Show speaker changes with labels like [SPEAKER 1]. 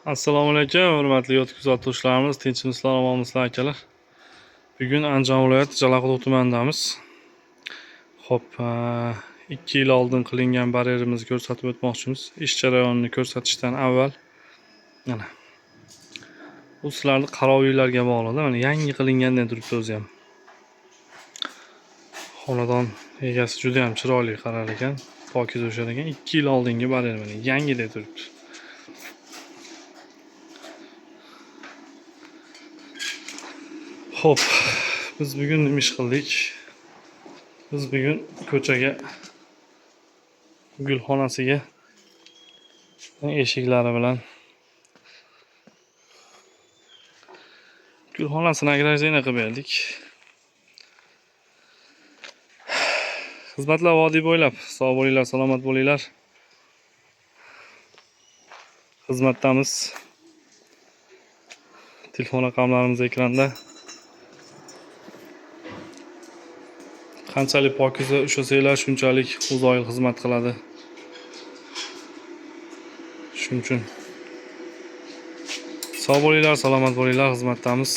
[SPEAKER 1] Assalomu alaykum, hurmatli yo'l kuzatuvchilarimiz, tinchmisizlar, omonmisizlar akalar. Bugun Andijon viloyati Jalaquduq tumanidamiz. Xo'p, 2 yil oldin qilingan baryerimizni ko'rsatib o'tmoqchimiz. Ish jarayonini ko'rsatishdan avval mana bu sizlarni qarov uylarga bog'liqda, mana yangi qilingandan turibdi o'zi ham. Xonadon egasi juda ham chiroyli qarar ekan, pokiza o'shar ekan. 2 yil oldingi baryer mana yangidek turibdi. Xo'p, biz bugun nima ish qildik? Biz bugun ko'chaga, gulxonasiga eshiklari bilan gulxonasini ограждение qilib berdik. Xizmatlar vodiy bo'ylab. Sog' bo'linglar, salomat bo'linglar. Xizmatdamiz. Telefon raqamlarimiz ekranda. Qanchalik pokiza ushlasanglar, shunchalik uzoq yil xizmat qiladi. Shuning uchun sog' bo'linglar, salomat bo'linglar, xizmatdamiz.